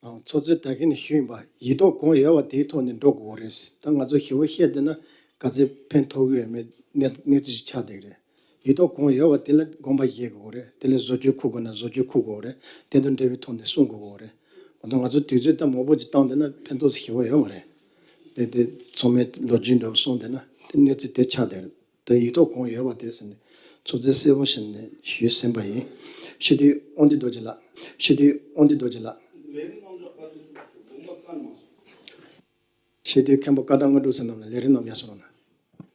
ཨང་། ཚོགས་གཙོས་ད་གིན་ནས་ཞུས་ཡིན་པ་ཡིག་ཐོག་གང་ཡོད་པ་དེའི་ཐོག་ནས་འགྲོ་དགོས་རེད། ད་ང་ཚོ་ཞིབ་པོ་བཤད་བསྡད་ན་ག་ཚོད་ཕན་ཐོགས་ཀྱི་ཡོད་མེད་གནས་གནས་ཚུལ་ཞིག་ཆགས་བསྡད་ཀྱི་རེད། ཡིག་ཐོག་གང་ཡོད་པ་དེ་ལ་དགོངས་པ་བཞེས་དགོས་རེད། དེ་ལ་བཟོ་བཅོས་འཁུར་དགོས་ན་བཟོ་བཅོས་འཁུར་དགོས་རེད། དེ་དང་འབྲེལ་བའི་ཐོག་ནས་གསུང་དགོས་རེད། མ་གཏོགས་ང་ཚོ་དུས་ཚོད་ད་མང་པོ་ཅིག་བཏང་བསྡད་ན་ཕན་ཐོགས་ཞེ་པོ་ཡོད་མ་རེད། དེ་དེ་ཚང་མས་ལོ་རྒྱུས་འདྲ་བོ་གསུངས་བསྡད་ན་དེ་གནས་ཚུལ་དེ་ཆགས་བསྡད་རེད། དེ་ཡིག་ཐོག་གང་ཡོད་པ་དེ་ཟེར་ནས་ཚོགས་གཙོས་གསལ་པོ་བྱས་ནས་ཞུས་ཟིན་པ་ཡིན། སྤྱི་འཐུས་དབང་འདུས་རྡོ་རྗེ་ལགས། སྤྱི་འཐུས་དབང་འདུས་རྡོ་རྗེ་ལགས། སྤྱི་འཐུས་མཁན་པོ་བཀའ་བྲག་དངོས་གྲུབ་ཟེར་རྣམས་ལ་ལས་རིམ་རྣམས་ཡར་སོང་རོགས་གནང་།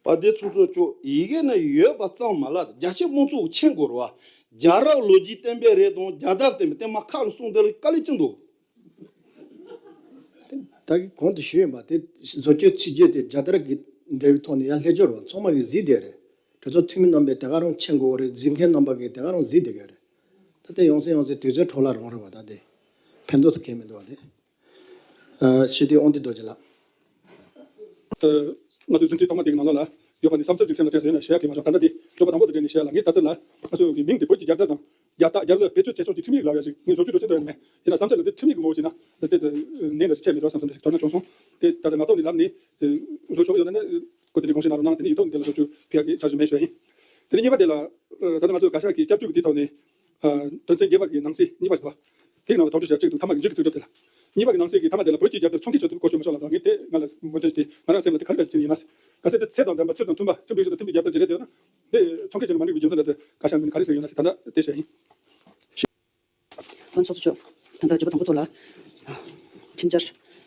དཔལ་ལྡན་ཚོགས་གཙོ་མཆོག་ཡི་གེ་ན་ཡོད་པ་ཙམ་མ་ལ་རྒྱ་ཆེ་དམངས་གཙོ་མཁྱེན་དགོས་རེད་བ། རྒྱལ་རབས་ལོ་རྒྱུས་བསྟན་པའི་རེད་དང་རྒྱལ་དར་བསྟན་པའི་དེ་མ་ཁག་ནས་གསུངས་དེ་ལ་དཀའ་ལས་ཅི་འདུག་ད་གི་གོང་དུ་ཞུས་ཡིན་པ་དེ་བཟོ་བཅོས་ཚིག་བརྗོད་དེ་རྒྱལ་དར་གྱི་འབྲེལ་བའི་ཐོག་ནས་ཡང་ལྷད་སྦྱོར་བ་ཚང་མ་གིས་གཟིགས་བསྡད་རེད། གྲོས་ཚོགས་འཐུས་མི་རྣམ་པས་དེ་ག་རང་མཁྱེན་དགོས་རེད། གཟིགས་མཁན་རྣམ་པ་གིས་དེ་ག་རང་གཟིགས་བསྡད་ཀྱི་རེད། ད་ལྟ་ཡོང་སེ་ཡོང་སེ་དུས་ཚོད་འཕྲོ་བརླག་རང་རེད་བ། ད་དེ་ཕན་ཐོགས་སུ་གང་མི་འདུག་བ་དེ། ཨ། སྤྱི་འཐུས་དབང་འདུས་རྡོ་རྗེ་ལགས། ཨ། ང་ཚོའི་ཟིན་བྲིས་ཐོག་མ་དེ་གི་ནང་ལོགས་ལ་ཡོད་པ་ནི་བསམ་ཚུལ་ཅིག་སེམས་ལ་དྲན་སོང་ཡིན་ན་བཤད་ཡ་གི་མ་བྱུང་། ད་ལྟ་དེ་དྲི་བ་དང་པོ་དང་འབྲེལ་ནས་བཤད་ལ། ངས་ད་ཚོད་ལ་ང་ཚོ་གི་མིང་དེ་བོད་ཀྱི་རྒྱལ་དར་དང་རྒྱལ་རྟགས་རྒྱལ་གླུ་བེད་སྤྱོད་བྱེད་ཕྱོགས་ཀྱི་ཁྲིམས་ཡིག་ལབ་ཡ་ཞིག་ངས་བཟོ་བཅོས་འགྲོ་ཆེད་དུ་ཡོད་མེད་ཡིན་ན། བསམ་ཚུལ་ལ་དེ་ཁྲིམས་ཡིག་གི་ངོ་བོ་བྱས་ན་ད་ལྟ་ཚོད་ནས་འདྲ་ཞིག་ཆད་མེད་འགྲོ་བསམ་བསམ་དེ་ཞིག་དོ་སྣང་བྱུང་སོང་། དེ་ད་ལྟ་མ་གཏོགས་ནས་ལབ་ནས་བཟོ་ཆོག་ཡོད་ན་ནི་ཁོ་དེ་ནས་དགོངས་བཞེས་གནང་རོགས་གནང་། དེ་ནས་ཡིག་ཐོག་ནས་བཟོ་བཅོས་ཕུལ་ཡ་གི་འཆར་གཞི་མེད་ཞུ་ཡ་ཡིན། དེ་ནས་གཉིས་པ་དེ་ལ། ཨ། ད་ལྟ་ང་ཚོ་བཀའ་ཤག་གི་སྐྱབས་བཅོལ་གྱི་དེའི་ཐོག་ནས། ཨ། དོན་ཚན་བརྒྱད་པ་གི་ནང་གསེས་གཉིས་པ་ཞིག་འདུག་དེའི་ནང་ལ་དོགས་འདྲི་བྱ་གཅིག་འདུག་མཐའ་མ་གི་མཇུག་གི་ཚིག་གྲུབ་དེ་ལ། གཉིས་པ་གི་ནང་གསེས་ཀྱི་མཐའ་མ་དེ་ལ་བོད་ཀྱི་རྒྱལ་དར་ཚོང་སྐྱེལ་བྱ་ཐབས་བཀོལ་ཆོག་མི་ཆོག་ལབ་པ། ངས་དེ་ང་ལ་མོས་མཐུན་དེ་ང་རང་སེམས་ལ་དེ་ག་རེ་འདྲ་ཞིག་བྱས་ནས་ཡིན་ན། གལ་སྲིད་དེ་ཚད་དང་ལྡན་པ་ཚུལ་དང་མཐུན་པ་ཁྲིམས་སྒྲིག་གཞི་དང་མཐུན་པའི་རྒྱལ་དར་བརྗེ་རེས་དེ་ཡོད་ན། དེ་ཚོང་སྐྱེལ་བྱས་ནས་མ་འགྲིག་པའི་རྒྱུ་མཚན་ལ་དེ་བཀའ་ཤག་ངོས་ནས་ག་རེ་ཟེར་ཡོད་ན་ཟེར། ད་ལྟ་དེ་བཤད་ཡིན། ང་ཚོགས་གཙོ་མཆོག་ད་ལྟ་བརྗོད་པ་དང་པོ་ཐོག་ལ། ཁྲིམས་འཆར་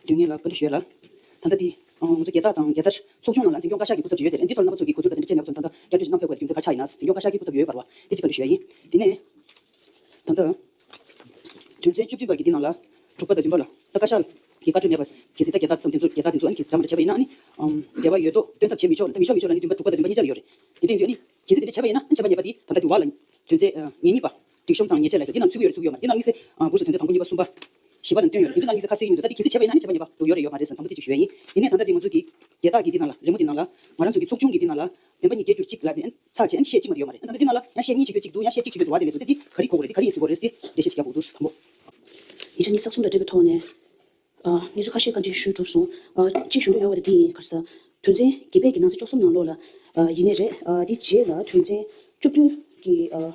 དོན་གཉེར་ལ་བཀའ་འདྲི་ཞུ་ཡ་ལ། ད་ལྟ་འདི། ང་ཚོ་རྒྱལ་རྟགས་དང་རྒྱལ་དར་ཚོགས་ཆུང་ནང་ལ་འཛིན་སྐྱོང་བཀའ་ཤག་གི་སྐུ་ཚབ་ཅིག་ཡོད་དེ། འདི་ཐོག་ལ་རྣམ་པ་ཚོ་གིས་གོ་བསྡུར་དང་དེ་འདྲ་བྱས་ནས་ཡོད་པ་དང་། ད་ལྟ་བསྐྱར་བཅོས་ཤིག་གནང་ཕོད་དགོས་པའི་རྒྱུ་མཚན་ག་རེ་ཆགས་ཡིན་ན་ཟེར། འཛིན་སྐྱོང་བཀའ་ཤག་གི་སྐུ་ཚབ་ཅིག་ཡོད་པ་རེད་བ། དེ་གཅིག་བཀའ་འདྲི་ཞུ་ཡ་ཡིན། དེ་ནས། ད་ལྟ། དོན་ཚན་བཅུ་བདུན་པ་གི་འདི་ནང་ལ། དྲུག་པ་དང་བདུན་པ་ལ། ད་བཀའ་ཤག་གི་བཀའ་འཁྲོལ་མེད་པ། གལ་སྲིད་ད་རྒྱལ་དར་སམ་དེ་ཚོ་རྒྱལ་དར་དེ་ཚོ་ཨ་ནི་གལ་སྲིད་འདྲ་མི་འདྲ་བྱས་པ་ཡིན་ན་ཨ་ནི། ཨམ། འབྲེལ་བ་ཡོད་མདོག་སྟོན་ཐབས་བྱེད་མི་ཆོག་ལ། ད་མི་ཆོག་མི་ཆོག་ལབ་ནི་བདུན་པ་དྲུག་པ་དང་བདུན་པ་གཉིས་ཆར་ཡོད་རེད། དེ་དོན་དུ་ཨ་ནི། གལ་སྲིད་དེ་འདྲ་བྱས་པ་ཡིན་ན་ཨ་ནི་ཆད་པ་ཉེས་པ་དེ་ད་ལྟ་དུ་བ་ལ། དོན་ཚན་ཨ་ཉེར་གཉིས་པ། སྒྲིག་གཤོམ་དང་ཉེས་ཆད་ལབ་ཡ་དེ་ནང་ཚུད་ཀྱི་ཡོད་རེད་ཚུད་ཀྱི་ཡོད་མ་རེད། དེ་ནང་དམིགས་བསལ་ཨ་འབུར་སོ་དོན་ཚན་དང་པོ་གཉིས་པ་གསུམ་པ། བཞི་པ་ལ་བཏོན་ཡོད་རེད། དེ་ཚོ་ནང་དམིགས་བསལ་ཁ་གསལ་ཡིན་མི་འདུག་ད་དེ་གལ་སྲིད་བྱས་པ་ཡིན་ན་ཨ་ནི་ཆད་པ་ཉེས་པ་དེ་ཡོད་རེད་ཡོད་མ་རེད་ཟེར་དང་པོ་དེ་ཅིག་ཞུ་ཡ་ཡིན། དེ་ནས་ད་ལྟ་དེ་ང་ཚོ་གི་རྒྱལ་རྟགས་ཀྱི་འདི་ནང་ལ་རི་མོ་འདི་ནང་ལ་ང་རང་ཚོ་གི་ཚོགས་ཆུང་གི་འདི་ནང་ལ་བདེན་པ་གཉིས་བརྒྱད་བསྒྱུར་གཅིག་ལ་ནས་ཚར་བྱས་ཨ་ནི་ཤད་གཅིག་མ་གཏོགས་ཡོད་མ་རེད། ད་ལྟ་འདི་ནང་ལ་ཡང་ཤད་གཉིས་བྱེད་རྒྱུ་གཅིག་འདུག་ཡང་ཤད་གཅིག་བྱེད་རྒྱུ་འདུག་བ། དེ་ལས་འདུག་ད་དེ་ག་རེ་ཡིན་ཟེར་དགོས་རེད་ཟེར་དེ་འགྲེལ་བཤད་ཅིག་རྒྱག་དགོས་འདུག་དང་པོ། ཉིས་སྟོང་ཉི་ཤུ་རྩ་གསུམ་དང་འབྲེལ་བའི་ཐོག་ནས། ཨ། ང་ཚོ་ཁ་ཤས་བཀའ་འདྲི་ཞུས་གྲུབ་སོང་། ཨ། གཅིག་ཞུ་འདོད་ཡོད་པ་དེ་འདི་ཡིན། ག་རེ་ཟེར། དོན་ཚན་བརྒྱད་པའི་གི་ནང་གསེས་བཅུ་གསུམ་ནང་ལོགས་ལ། ཨ། ཡིན་ནའི་རེད། ཨ། དེ་རྗེས་ལ་དོན་ཚན་བཅུ་བདུན་གྱི། ཨ།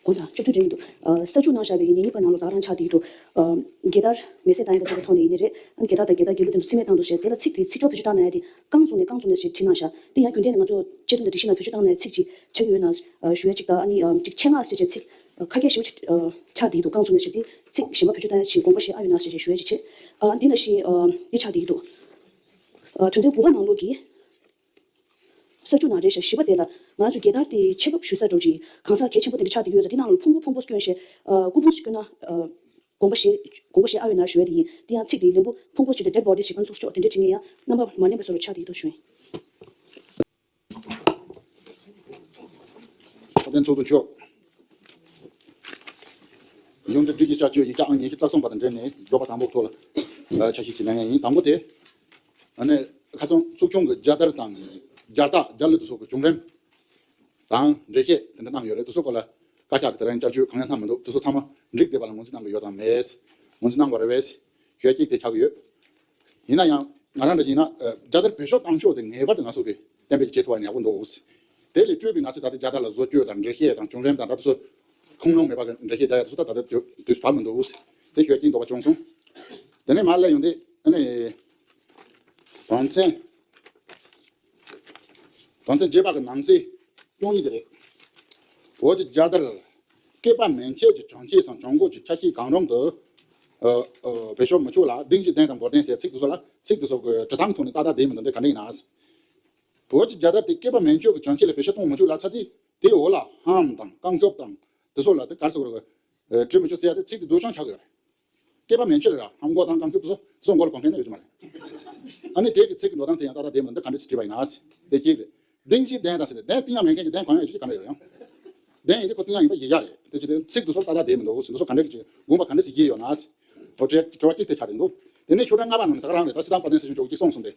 དགུ་དང་བཅུ་བདུན་རེད་ཡིན་འདུག་ཨ། གསར་འཇུག་གནང་བཞག་པའི་གི་ཉིས་གཉིས་པ་ནང་ལོགས་ད་ག་རང་ཆགས་བསྡད་ཀྱི་འདུག་ཨ། རྒྱལ་དར་མེ་བསྲེགས་བཏང་ཡ་དང་འབྲེལ་བའི་ཐོག་ནས་ཡིན་ནའི་རེད། ཨ། རྒྱལ་དར་དང་རྒྱལ་དར་རྒྱལ་གླུ་དེ་ཚོ་རྩིས་མེད་བཏང་འདུག་ཟེར། དེ་ལ་ཚིག་དེ་ཚིག་སྦྱོར་བེད་སྤྱོད་བཏང་ན་ཡ་དེ་རྐང་བཙུགས་ནས་རྐང་བཙུགས་ནས་ཞེས་བྲིས་གནང་བཞག་དེ་ཡང་རྒྱུན་ལྡན་ནས་ང་ཚོ་བརྗོད་དོན་དང་སྒྲིག་གཞི་ནང་བེད་སྤྱོད་བཏང་ན་ཡ་ཚིག་ཅིག་ཆགས་ཀྱི་ཡོད་ན། ཨ། ཞུ་ཡ་ཅིག་དང་། ཨ་ནི། ཨ། ཅིག་ཆེད་མངགས་ཟེར་བྱས་ཚིག་ཁ་སྐད་ཞིབ་པོ་ཅིག་ཨ། ཆགས་བསྡད་འདུག་རྐང་བཙུགས་ནས་ཞེས་དེ་ཚིག་གཞན་པ་བེད་སྤྱོད་བཏང་ཡ་ཅིག་དགོངས་པ་བཞེས་ཨ་ཡོད་ན་ཟེར་བྱས་ཞུ་ཡ་ཅིག་བྱས། ཨ། འདི་ནང་བཞིན། ཨ། འདི་ཆགས་བསྡད་ཀྱི་འདུག་ཨ། དོན་ཚན་དགུ་པ་ནང་ལོགས་ཀྱི་གསར་འཇུག་ནང་རེད་ཤག་བཞི་པ་དེ་ལ་ང་ཚོས་རྒྱལ་དར་དེ་ཕྱེད་ཕབ་ཞུ་ས་འདྲ་བོ་ཅིག་གང་ཟག་གལ་ཆེན་པོ་དེ་འདྲ་ཆགས་བསྡད་ཀྱི་ཡོད་ཙང་། དེ་ནང་ལ་ཕུང་པོ་ཕུང་པོ་བསྐྱོན་བྱས། ཨ། སྐུ་ཕུང་བསྐྱོན་ན། ཨ། དགོངས་པ་བཞེས། དགོངས་པ་བཞེས་ཨ་ཡོད་ན་ཞུ་ཡ་དེ་ཡིན། དེ་ཡང་ཚིག་དེའི་ལན་པོ་ཕུང་པོ་ཞེས་པའི་dead body ཞེས་ཀྱང་ཚུགས་ཆོག་དེ་འདྲ་བྲིས་ངེས་ཡང་རྣམ་པ་མ་ལེན་པ་བཟོ་འདྲ་ཆགས་བསྡད་འདུག་ཞུ་ཡིན། བཀའ་བསྟན་ཚོགས་གཙོ་མཆོག་ཡོངས་འབྲེལ་སྒྲིག་གཞི་བསྐྱར་བཅོས་ཡིག་ཆ་ཨང་ཉི་ཤུ་རྩ་གསུམ་པ་དང་འབྲེལ་ནས་འགྱོད་པ་དང་པོ་ཐོག་ལ་ཆ་ཤས་ཅིག་གནང་ཡ་ཡིན། དང་པོ་དེ། ཨ་ནི་ཁ་སང་ཚོགས་ཆུང་གི་རྒྱལ་དར་དང་རྒྱལ་རྟགས་རྒྱལ་གླུ་དེ་ཚོ་གི་བྱུང་རིམ་དང་འགྲེལ་བཤད་དེ་འདྲ་གནང་ཡོད་རེད། དེ་ཚོ་སྐོར་ལ་བཀའ་ཤག་གི་དེ་རིང་བསྐྱར་བཅོས་གང་ཡང་གནང་མི་འདུག་དེ་ཚོ་ཚང་མ་འགྲིག་བསྡད་པ་ལ་ངོས་འཛིན་གནང་གི་ཡོད་དམ་མེད། ངོས་འཛིན་གནང་དགོས་རེད་པས། ཞུ་ཡ་གཅིག་དེ་ཆགས་ཀྱི་ཡོད། ཡིན་ན་ཡང་ང་རང་འདྲ་ཞིག་ཡིན་ན། ཨ། རྒྱལ་དར་བེད་སྤྱོད་བཏང་ཕྱོགས་དེ་ངེས་པར་དུ་ང་ཚོ་གིས་གཏན་འབེབས་ཅིག་བྱེད་ཐུབ་པ་ཡིན་ན་ཡག་པོ་འདུག་དེ་ལས་སྤྲོས་པའི་ང་ཚོས་ད་ལྟ་རྒྱལ་དར་ལ་བཟོ་བཅོས་དང་འགྲེལ་བཤད་དང་བྱུང་རིམ་དང་ད་དེ་ཚོ་ཁུངས་ལུང་མེད་པ་གི་འགྲེལ་བཤད་རྒྱག་ཡ་དེ་ཚོ་ད་ད་ལྟ་དུས་དུས་བབ་མི་འདུག་དེ་ཞུ་ཡ་གཅིག་འདོད་པ་བྱུང་སོང་། དེ་ནས་མར་སླེབས་ཡོང་དུས་ཨ་ནི། དོན་ཚན། དོན་ཚན་བརྒྱད་པ་གི་ནང་གསེས་བཅུ་གཉིས་དེ་རེད། བོད་ཀྱི་རྒྱལ་དར་བསྐལ་པ་མན་ཆད་ཀྱི་བྱུང་རྐྱེན་སམ་བྱུང་འགོ་གི་ཆ་ཤས་གང་རུང་དུ། ཨ། ཨ། བེད་སྤྱོད་མི་ཆོག་ལ། སྡིངས་ཀྱི་གདན་དང་འབོལ་གདན་ཟེར་ཚིག་དེ་ཚོ་ལ། ཚིག་དེ་ཚོ་གི་འབྲི་སྟངས་ཐོག་ནས་ཏག་ཏག་བསྡད་མི་འདུག་འདི་ག་འདྲ་ཡིན་ན། བོད་ཀྱི་རྒྱལ་དར་དེ་བསྐལ་པ་མན་ཆད་ཀྱི་བྱུང་རྐྱེན་ལ་བེད་སྤྱོད་གཏོང་མི་ཆོག་ལབ་ཚར་དུས། དེའི་འོག་ལ་ལྷམ་དང་རྐང་ཤུབས་དང་དེ་ཚོ་ལ་དེ་ག་རེ་ཟེར་དགོས་རེད། ཨ། འབྲི་མི་ཆོག་ཟེར་ཡ་དེ་ཚིག་དེ་རྡོ་རྐྱང་ཆགས་ཀྱི་ཡོད་རེད། བསྐལ་པ་མན་ཆད་ལ་ར་ལྷམ་གོག་དང་རྐང་ཤུབས་དེ་ཚོ་སོ་མགོ་ལ་གོན་མཁན་ཡོད་ཀྱི་མ་རེད། ཨ་ནི་དེ་གི་ཚིག་གི་འགྲོ་སྟངས་དེ་ཡང་ཏག་ཏག་བསྡད་མི་འདུག་འདི་ག་འདྲ་ཞིག་བྲིས་པ་ཡིན་ན། དེ་གཅིག་རེད། སྡིངས་ཀྱི་གདན་དང་ཟེར་ཏེ་གདན་བཏིང་ཡ་མེད་མཁན་གྱི་གདན་གང་ཡང་ཡོད་ཀྱི་ག་འདྲ་ཡོད་ཡང་། གདན་ཡིན་དུས་ཁོ་བཏིང་ཡ་ཡིན་པ་ཡིན་ཡ་རེད། དེ་ཅི་སྟེ་ཚིག་དེ་ཚོ་ཏག་ཏག་བསྡད་མི་འདུག་འདི་ཚོ་ག་འདྲ་གི་དགོངས་པ་ག་འདྲ་ཞིག་བཞེས་ཡོད་ན། འོ་དྲི་དྲི་བ་གཅིག་དེ་ཆགས་བསྡད་འདུག་དེ་ནས་ཤོག་གྲངས་ལྔ་པ་ནང་ནས་ད་ག་རང་རེད། ད་སྤྱི་བཏང་བཀའ་བསྟན་སྲིད་སྐྱོང་མཆོག་གིས་གཅིག་གསུངས་སོང་སྟེ།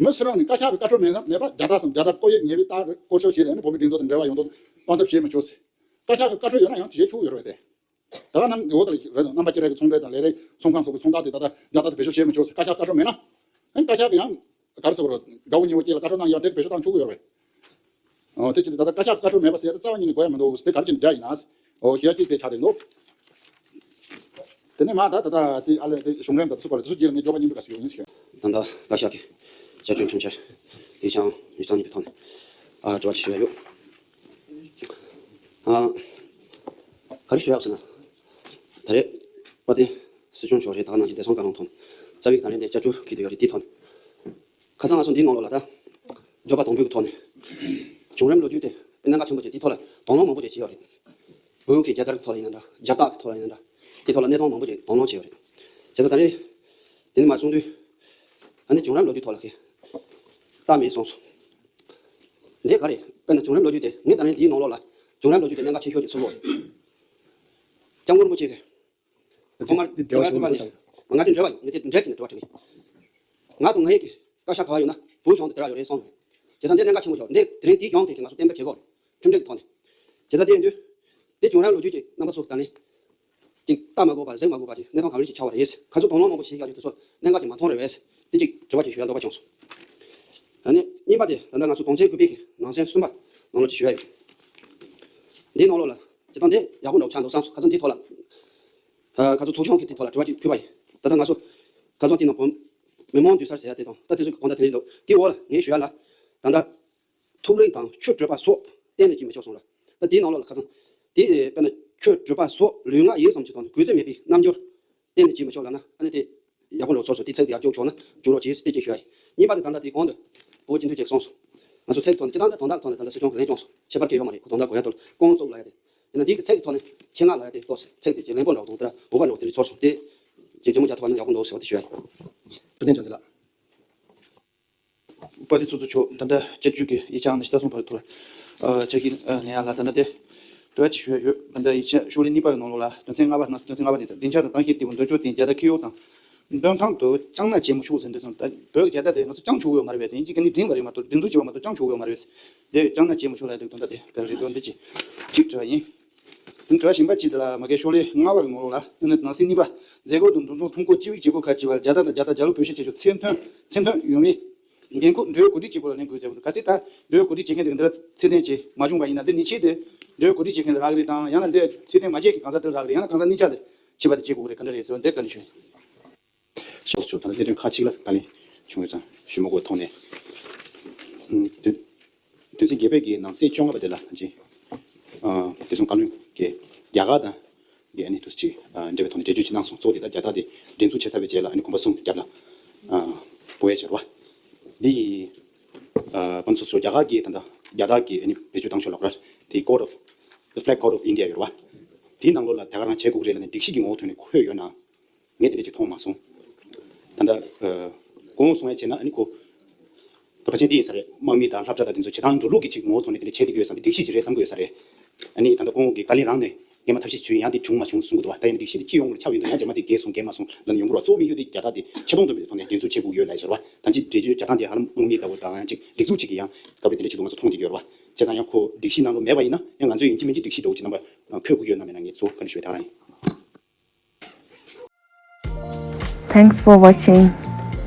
མི་སུ་རང་ནས་བཀའ་ཤག་གི་བཀའ་འཁྲོལ་མེད་ན་མེད་པ་རྒྱལ་དར་སམ་རྒྱལ་དར་བཀོལ་ཡས་ཉེས་པའི་རྟགས་བཀོལ་ཆོག་བྱས་ཏེ་ནི་བོད་མིའི་སྒྲིག་འཛུགས་དང་འབྲེལ་བ་ཡོད་མདོག་སྟོན་ཐབས་བྱེད་མི་ཆོག་ཟེར། བཀའ་ཤག་གི་བཀའ་འཁྲོལ་ཡོད་ན་ཡང་དེ་བྱེད་ཆོག་ཡོད་རེད་པས་དེ། ད་ག་ནང་འོ་ད་རེད། རྣམ་པ་ཁྱེད་རང་གི་ཚོང་འབྲེལ་དང་ལས་རིགས་ཚོང་ཁང་སོགས་ཀྱི་ཚོང་རྟགས་དེ་ད་ལྟ་རྒྱལ་དར་དེ་བེད་སྤྱོད་བྱེད་མི་ཆོག་ཟེར་བཀའ་ཤག་བཀའ་འཁྲོལ་མེད་ན། ཨ་ནི་བཀའ་ཤག་གི་ཡང་དགའ་བོ་ཉེ་བོ་སྐྱེས་ལ་བཀའ་འཁྲོལ་གནང་ཡོད་དེ་བེད་སྤྱོད་བཏང་ཆོག་གི་ཡོད་རེད། ཨོ་དེ་ཅི་སྟེ་ད་ལྟ་བཀའ་ཤག་གི་བཀའ་འཁྲོལ་མེད་པ་ཟེར་ཡ་དེ་རྩ་བ་ཉིད་ནས་དགོས་ཡ་མི་འདུག་ཟེར། དེ་ག་རེ་བྱས་ནས་འདྲ་ཡིན་ན། ཨོ་ཞུ་ཡ་གཅིག་དེ་ཆགས་བསྡད་འདུག་དེ་ནས་མ་ད་ད་ད་དེ་ཨ་ལས་དེ་བྱུང་རིམ་དང་དེ་ཚོ་སྐོར་ལ་དེ་ཚོ་རྗེས་ལ་ངས་འགྱོད་པ་སྙིང་པོ་ག་ཚོད་ཡོད་ཡིན་ཟེར། ད་ལྟ་བཀའ་ཤག་གི་བསྐྱར་བཅོས་ཁྲིམས་འཆར་དེ་ཞང་ཡིག་ཚང་གཉིས་པའི་ཐོག་ནས་ཨ་དྲི་བ་ཞིག་ཞུ་ཡ་ཡོད། ཨ་ག་རེ་ཞུ་ཡག་ཟེར་ན། ད་རེས་དཔལ་ལྡན་སྲིད་སྐྱོང་མཆོག་རེད། ད་ག་ནང་བཞིན་བདེ་སྲུང་བཀའ་བློན་ཐོག་ནས་རྩ་བའི་ག་རེ་འདི་བསྐྱར་བཅོས་འཁེལ་དུ་ཡོད་རེད། དེའི་ཐོག་ནས་ཁ་སང་ང་ཚོ་འདིའི་ནང་ལོགས་ལ་ད་འགྱོད་པ་དང་པོའི་གི་ཐོག་ནས་བྱུང་རིམ་ལོ་རྒྱུས་དེ་དཔེ་གནད་འགག་ཆེན་པོ་ཅིག་དེའི་ཐོག་ལ་དང་བླངས་མང་པོ་ཅིག་བྱས་ཡོད་རེད། བོད་ཀྱི་རྒྱལ་དར་ཐོག་ལ་ཡིན་ན་འདྲ། རྒྱལ་རྟགས་ཀྱི་ཐོག་ལ་ཡིན་ན་འདྲ། དེའི་ཐོག་ལ་གནས་སྟངས་མང་པོ་ཅིག་དང་བླངས་བྱས་ཡོད་རེད། བྱས་ཙང་ད་རེས་དེ་ནས་མར་གསུང་དུས། ཨ་ནི་བྱུང་རིམ་ལོ་རྒྱུས་ཐོག་ལ་གི་རྟགས་མེད་གསུངས་སོང་། འདི་ག་རེད། དཔེར་ན་བྱུང་རིམ་ལོ་རྒྱུས་དེ་ངས་ད་རེས་འདིའི་ནང་ལོགས་ལ་བྱུང་རིམ་ལོ་རྒྱུས་དེ་གནད་འགག་ཆེ་ཤོས་ཀྱི་ཚུལ་ལོ་རེད། སྐྱབས་མགོན་རིན་པོ་ཆེ་གིས་ཐོག་མར་འདི་དེ་བ་ཞུ་མ་ཐུབ་པ་ནས། ང་དེ་འབྲེལ་བ་ཡོད། ངས་དེ་འབྲེལ་བྱས་ནས་དྲི་བ་དྲིས་ཡིན། ང་དང་ང་ཡི་གི་བཀའ་ཤག་ག་བ་ཡོད་ན་བོད་གཞུང་དེ་དེ་ར་ཡོད་རེད་གསུངས་ཡོད། བྱས་ཙང་འདི་གནད་འགག་ཆེན་པོ་ཞིག་འདི་དེ་རིང་དེའི་གཞུང་དེ་གི་ང་ཚོ་གཏན་འབེབས་བྱེད་དགོས་རེད། ཁྲིམས་སྒྲིག་གི་ཐོག་ནས། བྱས་ཙང་དེ་ཡིན་དུས། དེ་བྱུང་རབས་ལོ་རྒྱུས་ཀྱི་རྣམ་པ་ཚོ་ད་ནི། ཅིག་ལྟ་མ་དགོས་པ་གཟིགས་མ་དགོས་པ་ཅིག་གནས་སྟངས་ག་འདྲ་ཞིག་ཆགས་པ་རེད། ག་ཚོད་དོགས་སློང་མང་པོ་ཞིག་བཞག་རྒྱུ་དེ་ཚོ་གནད་འགག་ཅིག་མ་མཐོང་རེད་བས། དེ་ཅིག་དྲི་བ་ཅིག་ཞུ་ཡ་འདོད་པ་བྱུང་སོང་། ཨ་ནི་གཉིས་པ་དེ་ད་ལྟ་ང་ཚོ་དོན་ཚན་དགུ་པའི་གི་ནང་གསེས་གསུམ་པ་ནང་ལོགས་ཅིག་ཞུ་ཡ་ཡོད། འདིའི་ནང་ལོགས་ལ་སྤྱིར་བཏང་དེ་ཡག་པོ་འདྲ་བོ་ཆགས་འདུག་བསམ་སོང་། ག་ཚོད་འདིའི་ཐོག་ལ། ཨ་ག་ཚོད་ཚོགས་ཆུང་གི་དེའི་ཐོག་ལ་དྲི་བ་ཅིག་ཕུལ་བ་ཡིན། ད་ལྟ་ང་ཚོ་ག་ཚོད་དེའི་ནང་བོད་མི་མང་འདུས་སར་ཟེར་ཡ་དེ་དང་ད་དེ་ཚོ་གི་གང་ལྟར་དེ་རིང་འདུག་དེའི་འོག་ལ་ངས་ཞུ་ཡ་ལ། ད་ལྟ། ཐུགས་རིག་དང་ཆོས་སྤྲོས་པ་སོགས་གཏན་ནས་བྱེད་མི་ཆོག་གསུངས་ར། ད་དེའི་ནང་ལོགས་ལ་ཁ་སང་། དེ་དཔེར་ན་ཆོས་སྤྲོས་པ་སོགས་ལུས་ངག་ཡིད་གསུམ་གྱི་ཐོག་ནས་གུས་བརྩི་མེད་པའི་རྣམ་འགྱུར་གཏན་ནས་བྱེད་མི་ཆོག་ལབ་ན་ཨ་ནི་དེ་ཡག་པོ་འགྲོ་ཚོར་སོང་། དེ་ཚིག་དེ་ཡར་བཅུག་ཆོག་ན་བཅུག་རོགས་གྱིས་ཟེར་དེ་ཅིག་ཞུ་ཡ་ཡིན། གཉིས་པ་དེ་ད་ལྟ་དེ་གོང་དུ་བོད་སྤྱི་འཐུས་ཀྱིས་གསུངས་སོང་། ང་ཚོ་ཚིག་ཐོག་ནས་སྤྱི་བཏང་དེ་དོན་དག་ཐོག་ནས་ད་ལྟ་སྲིད་སྐྱོང་གིས་ལན་བྱུང་སོང་། ཁྱད་པར་གང་ཡང་ཡོད་མ་རེད། ཁོ་དོན་དག་གོ་ཡ་ཐོག་ལ་སྐོང་བཙུགས་ལབ་ཡ་དེ། ཡིན་ན་འདི་གི་ཚིག་གི་ཐོག་ནས་ཆེད་མངགས་ལབ་ཡ་དེ་ཏོག་ཙམ་ཚིག་དེ་ཅིག་བརླིང་པོ་འདྲ་བོ་དང་དེ་འདྲ་འུ་བ་འདྲ་བོ་དེ་རིགས་ཚོར་སོང་། དེ་ཅིག་ཇེ་མང་རྒྱ་ཐུབ་ན་ཡག་པོ་འདུག་ཟེར་བ་དེ་ཞུ་ཡ་ཡིན། ཐུབ་བསྟན་ཅང་ཏེ་ལགས། དཔའ་རིས་ཚོགས་གཙོ་མཆོག་ད་ལྟ་བཅའ་བརྒྱུད་ཀྱི་ཡིག་ཆ་ནང་ཤི་ད་སོང་བར་ཐུགས་ལ་ཆ་གི་ལན་ཡ་ལ་ད་ལྟ་དེ་དྲི་བ་ཅིག་ཞུ་ཡ་ཡོད། ད་ལྟ་ཡིག་ཆ་ཤོག་ལྷེ་གཉིས་པ་གི་ནང་ལོགས་ལ་དོན་ཚན་ལྔ་པ་ནང་དོན་ཚན་ལྔ་པ་དེ་སྡིངས་ཆ་དང་གཏམ་བཤད་དེ་འདོན་ཆོག་དེ་རྒྱལ་དར་འཁྱེར་ཡོད་དང་། འདོན་ཐང་དུ་ཅང་ན་བྱེད་མི་ཆོག་ཟེར་འདུག་སོང་། ད་བོད་ཀྱི་རྒྱལ་དར་དེ་ང་ཚོ་ཅང་ཆོག་ཡོད་མ་རེད་པས་ཟེར། ཡིན་གཅིག་ག་ནི་འགྲིག་པ་རེད་མ་གཏོགས་སྒྲིག་འཛུགས་བྱས་པ་མ་གཏོགས་ཅང་ཆོག་ཡོད་མ་རེད་པས། དེ་ཅང་ན་བྱེད་མི་ཆོག་ལབ་འདུག་དོན་དག་དེ་ག་རེ་རེད་ཟེར་འདི་ཅིག་གཅིག་དྲི་བ་ཡིན། དྲི་བ་གཞན་པ་གཅིག་དེ་ལ་མ་གི་ཤོག་ལྷེ་ལྔ་པ་གི་ནང་ལོགས་ལ་ནང་གསེས་གཉིས་པ། མཛད་སྒོ་དང་འདུ་འཛོམས་ཁྲོམ་སྐོར་སྤྱི་པའི་བྱེད་སྒོ་ཁག་ཅིག་བར་རྒྱལ་དར་དང་རྒྱལ་དར་རྒྱལ་གླུ་བེད་སྤྱོད་བྱེད་ཆོག་ཚད་མཐོན་ཚད་མཐོན་ཡོང་བའི་འགན་ཁུར་འབྲེལ་ཡོད་གོ་སྒྲིག་བྱེད་དགོས་ལ་ལེན་དགོས་ཟེར་བ་འདུག་གལ་སྲིད་ད་འབྲེལ་ཡོད་གོ་སྒྲིག་བྱེད་མཁན་དེ་འདི་ལ་ཚད་ལྡན་ཅིག་མ་བྱུང་བ་ཡིན་ན། འདི་ནི་ཆེད་དུ་འབྲེལ་ཡོད་གོ་སྒྲིག་བྱེད་མཁན་དེ་རག་གི་རེད་དང་། ཡང་ན་འདི་ཚད་ལྡན་མ་བྱས་ཀྱི་གང་ཟག་དེ་རག་གི་རེད། ཡང་ན་གང་ཟག་གཉིས་ཆ་དེ་བྱེད་པ་དེ་བྱེད་དགོས་ཀྱི་རེད། ག་འདྲ་རེད་ཟེར་བ་འདི་བཀའ་འདྲི་ཞུ་ཡིན། ཤོག་ཆུ་ད་ལྟ་གནད་དོན་ཁག་ཅིག་ལ་བཀའ་ལན་བྱུང་ཡོད་ཙང་ཞུ་མ་དགོས་ཐོག་ནས། ཨུམ། དོན་དོན་ཚན་བརྒྱད་པའི་གི་ནང་གསེས་བཅོ་ལྔ་པ་དེ་ལ་ད་ཅི། ཨ། བདེ་སྲུང་བཀའ་བློན་གྱིས་རྒྱ་གར་དང་གི་ཨ་ནི་དུས་ཅིག་ཨ་འབྲེལ་བའི་ཐོག་ནས་འགྲེལ་བརྗོད་ཅིག་གནང་སོང་། གཙོ་བོ་དེ་ད་རྒྱལ་དར་དེ་སྒྲེང་འཛུགས་བྱས་ཚར་བའི་རྗེས་ལ་ཨ་ནི་གོམ་པ་གསུམ་རྒྱབ་ལ་ཨ་སྤོ་ཡ་བྱས་རེད་བ། འདི་ཡི་ཨ་ཕན་ཚུན་སོ་རྒྱ་གར་གྱི་ད་ལྟ་རྒྱལ་དར་གྱི་ཨ་ནི་བེད་སྤྱོད་བཏང་ཕྱོགས་ལ་ར་དེ་Code of the Flag Code of India ཡོད་རེད་བ། དེའི་ནང་ལོགས་ལ་ད་ག་རང་བྱེད་དགོས་ཀྱི་རེད་ལབ་ནས་སྒྲིག་གཞི་གི་ངོ་བོ་ཐོག་ནས་འཁོད་ཡོད་ན། ངས་དེ་འདྲ་ཅིག་མཐོང་མ་སོང་། ད་ལྟ་ཨ་གོང་གསུང་ཡ་བྱས་ན་ཨ་ནི་ཁོ། ད་ཕལ་ཆེར་འདི་ཡིན་ས་རེད། དམག་མི་དང་སློབ་གྲྭ་དང་དེ་ཚོ་བྱེད་སྟངས་འགྲོ་ལུགས་ཀྱི་ཅིག་ངོ་བོ་ཐོག་ནས་དེ་འདྲ་བྱེད་བསྡད་ཀྱི་ཡོད་ས་རེད། སྒྲིག་གཞི་ཅིག་རེད་བསམ་གྱི་ཡོད་ས་རེད། ཨ་ནི་ད་ལྟ་ཁོང་གིས་བཀའ་ལན་རང་ནས་སྔས་མ་ཐབས་ཤེས་བྱུང་ཡང་དེ་བྱུང་མ་བྱུང་གསུང་གི་འདུག་བ། ད་ཡིན་ན་སྒྲིག་གཞི་དེ་སྤྱི་ཡོངས་ལ་ཆགས་ཡོད་འདུག་ཡང་རྗེས་མ་དེ་འགལ་སོང་འགལ་མ་སོང་ལབ་ནས་ཡོང་གི་རེད་བ། གཙོ་བོ་དམིགས་ཡུལ་དེ་རྒྱལ་དར་དེ་ཆེ་མཐོང་ལྡན་པའི་ཐོག་ནས་སྒྲེང་འཛུགས་བྱེད་དགོས་ཀྱི་ཡོད་ལབ་བྱས་རེད་བ། ད་ཅི་འགྲེལ་བརྗོད་རྒྱག་སྟངས་དེ་ཧ་ལམ་དམག་མི་ལྟ་བུ་དང་ཡང་ཅིག་སྒྲིག་འཛུགས་ཅིག་གི་ཡང་སྐབས་རེ་དེ་འདྲ་ཅིག་འདུག་ང་ཚོ་མཐོང་བསྡད་ཀྱི་ཡོད་རེད་བ། བྱས་ཙང་ཡང་ཁོ་སྒྲིག་གཞི་ནང་ལོགས་མེད་པ་ཡིན་ན་ཡང་ང་ཚོས་ཡིན་གཅིག་མིན་གཅིག་སྒྲིག་གཞི་འདྲ་བོ་ཅིག་རྣམ་པ་འཁོད་དགོས་ཀྱི་ཡོད་ན་མེད་ན་ངས་གཙོ་བོ་བཀའ་འདྲི་ཞུ་ཡ་དེ་ག་རང་ཡིན། Thanks for watching.